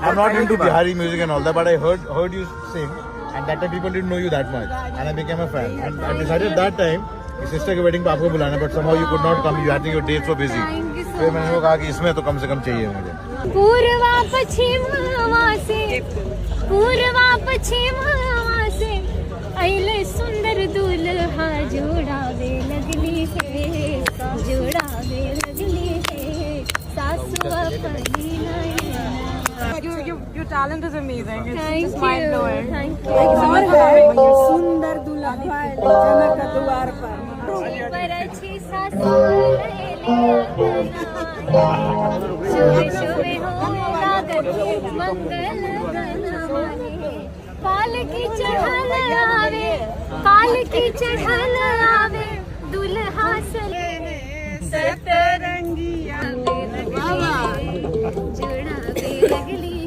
I'm not into Bihari music and all that, but I heard you sing, and that time people didn't know you that much, and I became a fan. And I decided that time कि sister के wedding पे आपको बुलाना, but somehow you could not come. You, I think your dates were busy. Thank you so फिर मैंने कहा कि इसमें तो कम से कम चाहिए मुझे. पूर्वा पश्चिमवा से, पूर्वा पश्चिमवा से अइले सुंदर दुल्हा, जोड़ावे लगली हे, जोड़ावे लगली हे सासु अपनी नैना. Your talent is amazing. It's Thank just mind you. Blowing. Thank you. Thank you so much for having me. सुंदर दुल्हा जनक द्वार पर. पर अच्छी सासु ले शुभ शुभ हो लागत मंगल गणवाने. पालकी चढ़ल आवे, पालकी चढ़ल आवे दुल्हा सले. सतरंगिया. जो